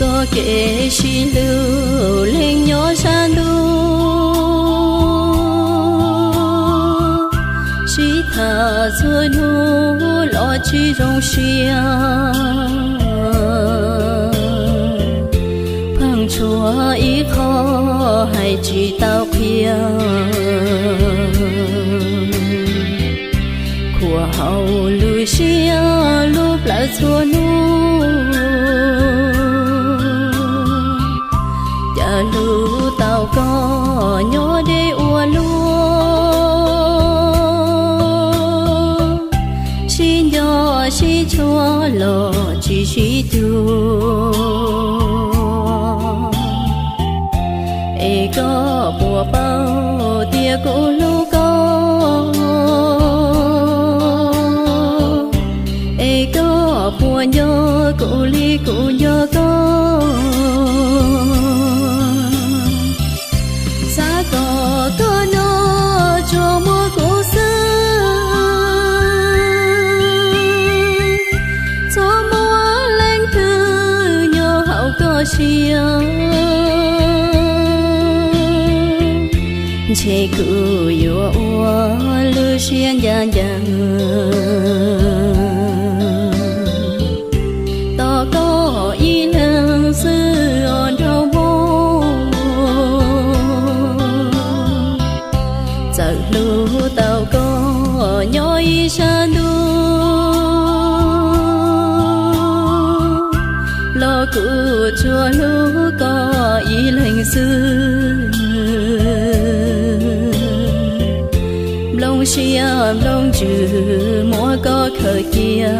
Txoj kev sib hlub leej nyob sab ntuj, sib tham txhua hnub los tsis zoo siab. Pheej tshuav ib qho hais tsis tau qhia, khuam hauv lub siab lub plawv txhua hnub. Cas hlub tau koj nyob deb ua luaj, sib nco sib tshua los tsis sib cuag. Es koj puas paub tias kuv hlub koj? Es koj puas nco kuv li kuv nco koj? Xav kom koj nyob tsuas muaj kuv xwb, txhob muaj leej twg nyob hauv koj siab. Ntshe kuv yuav ua lub siab ncaj ncees tos koj ib leeg xwb os nraug Hmoob. Txawm hlub tau koj nyob ib sab ntuj, los kuv tsuas hlub koj ib leeg xwb. Nplooj siab nplooj ntsws muab koj khaws cia,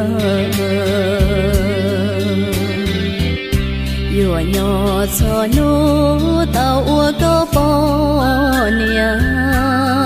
yuav nyob txhua hnub tau ua koj poj niam.